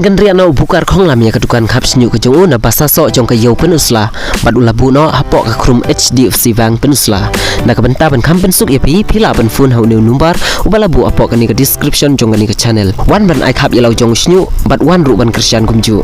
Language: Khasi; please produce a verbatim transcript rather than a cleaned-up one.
Kynriah noh u Bukar Khonglam ïa ka dukan khap shñiuh ka jong u na Basasoh jong ka Ïew Peninsula bad u la buh noh hapoh ka khrum H D F C Bank Peninsula. Na ka bynta ban kham pynsuk ïa phi, phi lah ban phone ha une u number uba la buh hapoh kane ka description jong kane ka channel. Wan ban ai khap ïa la u jong u shñiuh bad wan ruh ban kyrshan kumjuh.